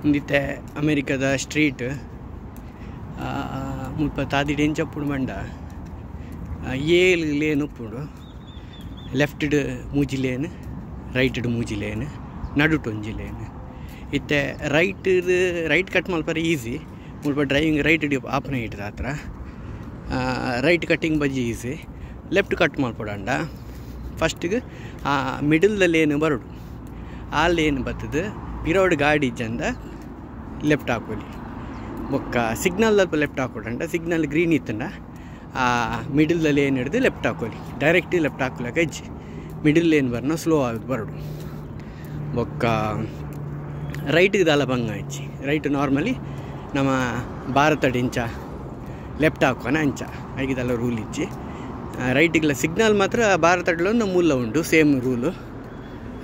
ಉಂದಿತ್ತೆ ಅಮೆರಿಕದ ಸ್ಟ್ರೀಟ್ ಮುಲ್ಪ ತಾದಿಡ್ ಎಂಚ ಉಪ್ಪುಂಡು ಪಂಡ ಏಳು ಲೇನ್ ಉಪ್ಪುಂಡು. ಲೆಫ್ಟ್ ಮೂಜಿ ಲೇನ್, ರೈಟ್ ಮೂಜಿ ಲೇನ್, ನಡುಟು ಒಂಜಿ ಲೇನ್. ಇತ್ತೆ ರೈಟ್ ರೈಟ್ ಕಟ್ ಮಲ್ಪರೆ ಈಸಿ. ಮುಲ್ಪ ಡ್ರೈವಿಂಗ್ ರೈಟ್ ಆಪುನ ಇಟ್ಟದ ಹತ್ರ ರೈಟ್ ಕಟ್ಟಿಂಗ್ ಬಜ್ಜಿ ಈಸಿ. ಲೆಫ್ಟ್ ಕಟ್ ಮಲ್ಪೊಡಂಡ ಫಸ್ಟಿಗೆ ಆ ಮಿಡಲ್ದ ಲೇನ್ ಬರೋಡು. ಆ ಲೇನ್ ಬತ್ತದು ಪಿರೋಡ್ ಗಾಡಿ ಇಜ್ಜಂದ ಲೆಫ್ಟ್ ಹಾಕೋಲಿ. ಬೊಕ್ಕ ಸಿಗ್ನಲ್ ಅಲ್ಪ ಲೆಫ್ಟ್ ಹಾಕೊಡಂಡ ಸಿಗ್ನಲ್ ಗ್ರೀನ್ ಇತ್ತಂಡ ಆ ಮಿಡಲ್ದ ಲೇನ್ ಹಿಡ್ದು ಲೆಫ್ಟ್ ಹಾಕೋಲಿ. ಡೈರೆಕ್ಟ್ ಲೆಫ್ಟ್ ಹಾಕ್ಲಕ್ಕ ಇಜ್ಜಿ. ಮಿಡಲ್ ಲೇನ್ ಬರ್ನ ಸ್ಲೋ ಆಗಿ ಬರೋಡು. ಬೊಕ್ಕ ರೈಟ್ಗೆ ದಾಲ ಬಂಗ ಇಜ್ಜಿ. ರೈಟ್ ನಾರ್ಮಲಿ ನಮ್ಮ ಭಾರತ ಇಂಚ ಲೆಫ್ಟ್ ಹಾಕೋಣ ಅಂಚ ಐಗಿದೆಲ್ಲ ರೂಲ್ ಇಜ್ಜಿ. ರೈಟಿಗೆಲ್ಲ ಸಿಗ್ನಲ್ ಮಾತ್ರ ಭಾರತಡ್ಲೊಂದು ಮೂಲ ಉಂಡು ಸೇಮ್ ರೂಲು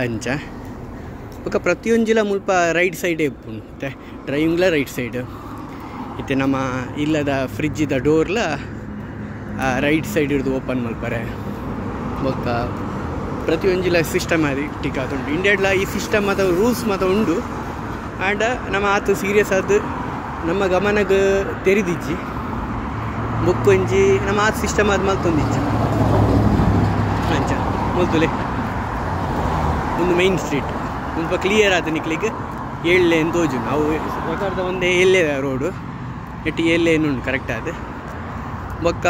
ಅಂಚ. ಬೊಕ್ಕ ಪ್ರತಿಯೊಂಜಿಲ ಮುಲ್ಪ ರೈಟ್ ಸೈಡೇ ಉಪ್ಪುಂಡು. ಮತ್ತು ಡ್ರೈವಿಂಗ್ಲ ರೈಟ್ ಸೈಡ್. ಇತ್ತೆ ನಮ್ಮ ಇಲ್ಲದ ಫ್ರಿಜ್ಜಿದ ಡೋರ್ಲ ರೈಟ್ ಸೈಡ್ ಹಿಡ್ದು ಓಪನ್ ಮಲ್ಪರೆ. ಬೊಕ್ಕ ಪ್ರತಿಯೊಂಜಿಲ ಸಿಸ್ಟಮ್ ಟಿಕ್ ಆತುಂಡು. ಇಂಡಿಯಾಡ್ಲ ಈ ಸಿಸ್ಟಮ್ ಮಾತ ರೂಲ್ಸ್ ಮಾತ ಉಂಡು. ಆಂಡ ನಮ್ಮ ಆತು ಸೀರಿಯಸ್ ಆದ್ ನಮ್ಮ ಗಮನಗ್ ತೆರಿದಿಜ್ಜಿ. ಬೊಕ್ಕೊಂಜಿ ನಮ್ಮ ಆತ್ ಸಿಸ್ಟಮ್ ಆದ್ ಮಲ್ತೊಂದಿಜ್ಜಿ ಅಂಚ ಮುಲ್ತುಲೆ. ಒಂದು ಮೈನ್ ಸ್ಟ್ರೀಟ್ ಮುಲ್ಪ ಕ್ಲಿಯರ್ ಆದ ನಿಕ್ಲಿಗ್ ಏಳು ಲೇನ್ ತೋಜು. ನಾವು ಪ್ರಕಾರದ ಒಂದೇ ಎಲ್ಲೇ ರೋಡು ಎಟ್ಟು ಏಳು ಲೇನ್ ಉಂಡು ಕರೆಕ್ಟ್ ಆದ್. ಬೊಕ್ಕ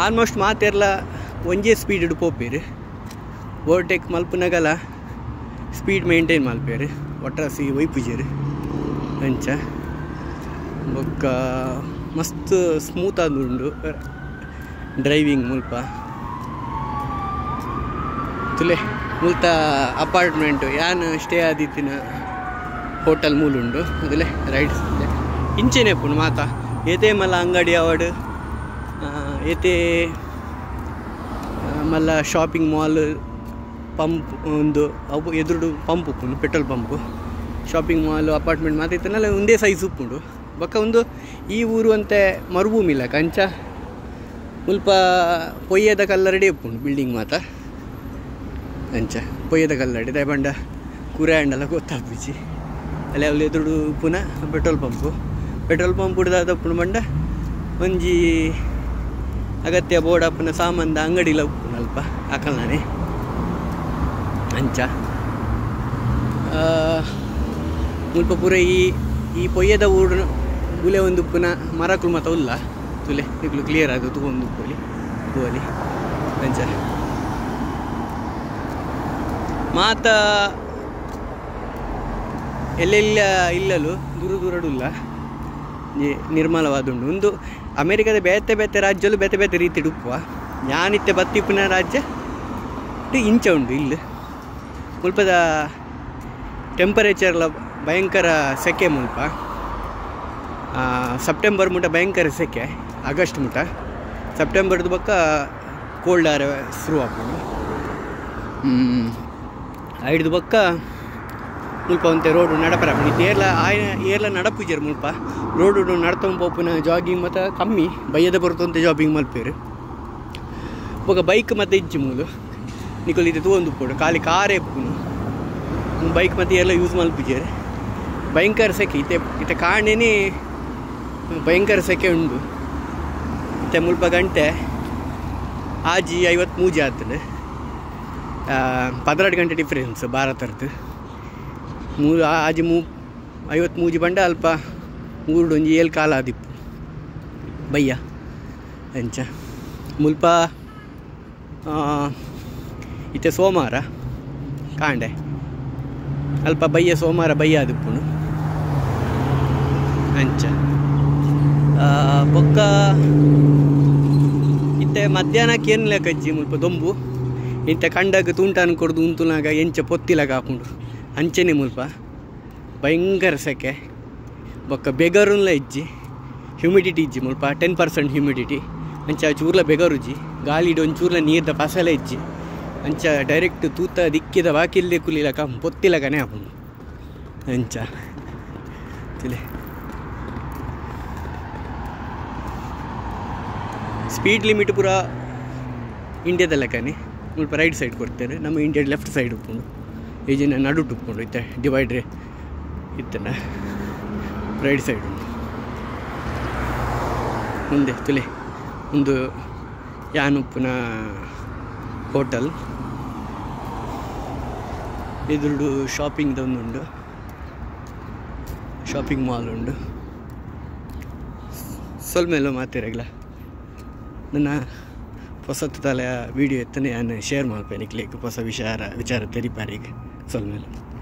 ಆಲ್ಮೋಸ್ಟ್ ಮಾತೆರ್ಲ ಒಂಜೇ ಸ್ಪೀಡ್ ಪೋಪೇರು. ಓವರ್ಟೇಕ್ ಮಲ್ಪುನಗಲ ಸ್ಪೀಡ್ ಮೇಂಟೈನ್ ಮಲ್ಪೇರು. ಒಟ್ರಾಸಿ ಒಯ್ಪುಜೇರು ಅಂಚ. ಬೊಕ್ಕ ಮಸ್ತ್ ಸ್ಮೂತ್ ಆದುಂಡು ಡ್ರೈವಿಂಗ್ ಮುಲ್ಪ. ತುಲೆ ಮುಲ್ತ ಅಪಾರ್ಟ್ಮೆಂಟ್ ಯಾನ್ ಸ್ಟೇ ಆದಿತ್ತಿನ ಹೋಟೆಲ್ ಮೂಲುಂಡು. ಅದಲೇ ರೈಟ್ ಇಂಚೆನೆ ಉಪ್ಪುಂಡು ಮಾತ. ಏತೇ ಮಲ್ಲ ಅಂಗಡಿ ಅವಡು, ಏತೇ ಮಲ್ಲ ಶಾಪಿಂಗ್ ಮಾಲ್, ಪಂಪ್ ಒಂದು ಅವು ಎದುರುಡು ಪಂಪ್ ಉಪ್ಪುಂಡು, petrol pump. Shopping mall apartment ಮಾತ ಇತ್ತನಲ್ಲ ಒಂದೇ ಸೈಜ್ ಉಪ್ಪುಂಡು. ಬೊಕ್ಕ ಒಂದು ಈ ಊರು ಅಂತೆ ಮರುಭೂಮಿ ಇಲ್ಲ ಕಂಚ. ಮುಲ್ಪ ಪೊಯ್ಯದ ಕಲ್ಲರಡಿ ಉಪ್ಪುಂಡು ಬಿಲ್ಡಿಂಗ್ ಮಾತ ಅಂಚ. ಪೊಯ್ಯದ ಕಲ್ಲರಡಿ ದಯಪಂಡ ಕುರೆ ಅಂಡಲ ಗೊತ್ತಾಪಿಚಿ. ಅಲ್ಲಿ ಅಲ್ಲಿ ಎದುರುಡು ಉಪ್ಪುನ ಪೆಟ್ರೋಲ್ ಪಂಪು. ಪೆಟ್ರೋಲ್ ಪಂಪ್ ಉಡ್ದಾದ ಉಪ್ಪುಂಡು ಪಂಡ ಒಂಜಿ ಅಗತ್ಯ ಬೋರ್ಡ್ ಅಪ್ಪುನ ಸಾಮಾನ್ದ ಅಂಗಡಿಲ ಉಪ್ಪುಂಡು ಅಲ್ಪ ಅಕಲ್ನಾನೆ ಅಂಚ. ಮುಲ್ಪ ಪೂರ ಈ ಈ ಪೊಯ್ಯದ ಊರು ಬುಲೆ ಒಂದು ಉಪ್ಪುನ ಮರಕುಲು ಮಾತ ಉಲ್ಲ. ತುಲೆ ನಿಕ್ಲು ಕ್ಲಿಯರ್ ಆದ ತೂವೊಂದು ಉಪ್ಪೊಲಿ ತೂವಲಿ ಅಂಚ. ಮಾತ ಎಲ್ಲೆಲ್ಲ ಇಲ್ಲಲು ದೂರ ದೂರಡುಲ್ಲ ನಿರ್ಮಲವಾದುಂಡು. ಒಂದು ಅಮೆರಿಕದ ಬೇತೆ ಬೇತೆ ರಾಜ್ಯಲು ಬೇತೆ ಬೇತೆ ರೀತಿ ಉಪ್ಪುವ. ಯಾನಿತ್ತೆ ಬತ್ತಿಪ್ಪುನ ರಾಜ್ಯ ಇಂಚ ಉಂಡು. ಇಲ್ಲಿ ಮುಲ್ಪದ ಟೆಂಪರೇಚರ್ಲ ಭಯಂಕರ ಸೆಕೆ ಮುಲ್ಪ. ಸೆಪ್ಟೆಂಬರ್ ಮುಟ ಭಯಂಕರ ಸೆಕೆ, ಆಗಸ್ಟ್ ಮುಟ. ಸೆಪ್ಟೆಂಬರ್ದು ಬೊಕ್ಕ ಕೋಲ್ಡ್ ಆರ ಶುರು ಆಪುಂಡು. ಐಡ್ದು ಬೊಕ್ಕ ಮುಲ್ಪ ಒಂತೆ ರೋಡು ನಡಪರ ಏರ್ಲ ಆಯ್ನ ಏರ್ಲ ನಡಪುಜೆರ್ ಮುಲ್ಪ. ರೋಡು ನಡ್ತೊಂದು ಪೋಪುನ ಜಾಗಿಂಗ್ ಮತ್ತು ಕಮ್ಮಿ, ಬಯ್ಯದ ಬರ್ತೊಂತೆ ಜಾಗಿಂಗ್ ಮಲ್ಪೇರು. ಬೊಕ್ಕ ಬೈಕ್ ಮತ್ತೆ ಇಜ್ಜಿ ಮೂಲು. ನಿಕುಲು ಇತ್ತೆ ತೂವೊಂದು ಉಪ್ಪೊಡು ಖಾಲಿ ಕಾರೇ ಉಪ್ಪುನು. ಬೈಕ್ ಮತ್ತೆ ಎಲ್ಲ ಯೂಸ್ ಮಲ್ಪುಜೆರ್. ಭಯಂಕರ ಸೆಕೆ ಇತ್ತೆ ಇತ್ತೆ ಕಾಣೇನೆ ಭಯಂಕರ ಸೆಕೆ ಉಂಡು. ಇತ್ತೆ ಮುಲ್ಪ ಗಂಟೆ 6:53 ಆತದೆ. 12 ಗಂಟೆ ಡಿಫ್ರೆನ್ಸ್ ಭಾರತದ್ದು. 6:53 ಬಂಡ ಅಲ್ಪ ಊರುಡೊಂಜಿ ಏಳು ಕಾಲ ಆದಿಪ್ಪು ಬಯ್ಯ ಅಂಚ. ಮುಲ್ಪ ಇತ್ತೆ ಸೋಮವಾರ ಕಾಂಡೆ ಅಲ್ಪ ಬಯ್ಯ ಸೋಮವಾರ ಬಯ್ಯ ಆದಿಪ್ಪುಂಡು ಅಂಚ. ಬೊಕ್ಕ ಇತ್ತೆ ಮಧ್ಯಾಹ್ನಕ್ಕೆ ಏನು ಲೆಕ್ಕಜ್ಜಿ ಮುಲ್ಪ ದೊಂಬು. ಇಂತೆ ಕಂಡಗ ತೂಂಟಾನು ಕೊಡ್ದು ಉಂತುನಾಗ ಎಂಚ ಪೊತ್ತಿಲಾಗ ಹಾಪುಂಡು ಅಂಚೆನೆ ಮುಲ್ಪ ಭಯಂಕರ ಸೆಕೆ. ಬೊಕ್ಕ ಬೆಗರುನ್ಲ ಇಜ್ಜಿ, ಹ್ಯುಮಿಡಿಟಿ ಇಜ್ಜಿ ಮುಲ್ಪ 10% ಹ್ಯುಮಿಡಿಟಿ ಅಂಚ. ಚೂರ್ಲ ಬೆಗರುಜ್ಜಿ, ಗಾಳಿಡ್ ಒಂಚೂರ್ಲ ನೀರ್ದ ಪಸಲ ಇಜ್ಜಿ ಅಂಚ. ಡೈರೆಕ್ಟ್ ತೂತ ದಿಕ್ಕಿದ ಬಾಕಿಲ್ದೆ ಕುಲಿಲಕ ಪೊತ್ತಿಲಕನೇ ಹಾಪುಂಡು ಅಂಚ. ತಿಲೆ ಸ್ಪೀಡ್ ಲಿಮಿಟ್ ಪೂರ ಇಂಡಿಯಾದ ಲೆಕ್ಕನೆ. ಮುಲ್ಪ ರೈಟ್ ಸೈಡ್ ಕೊಡ್ತೇನೆ, ನಮ್ಮ ಇಂಡಿಯಾ ಲೆಫ್ಟ್ ಸೈಡ್ ಉಪ್ಪುಂಡು. ಈಜಿನ ನಡುಟು ಉಪ್ಪುಂಡು ಇತ್ತೆ ಡಿವೈಡ್ರೆ ಇತ್ತನ. ರೈಟ್ ಸೈಡ್ ಉಂಡು. ಮುಂದೆ ತುಲೆ ಒಂದು ಯಾನ್ ಉಪ್ಪುನ ಹೋಟೆಲ್. ಎದುರುಡು ಶಾಪಿಂಗ್ ಉಂಡು, ಶಾಪಿಂಗ್ ಮಾಲ್ ಉಂಡು. ಸೊಲ್ಮೆಲು ಮಾತೆರೆಗ್ಲ ನನ್ನ ಹೊಸತು ತಲೆ ವಿಡಿಯೋ ಎತ್ತನೆ ಯಾನ್ ಶೇರ್ ಮಲ್ಪೆ ನಿಕ್ಲೆಗ್ ಹೊಸ ವಿಚಾರ ವಿಚಾರ ತೆರಿಪಾರಿಗೆ. ಸೊಲ್ಮೆಲು.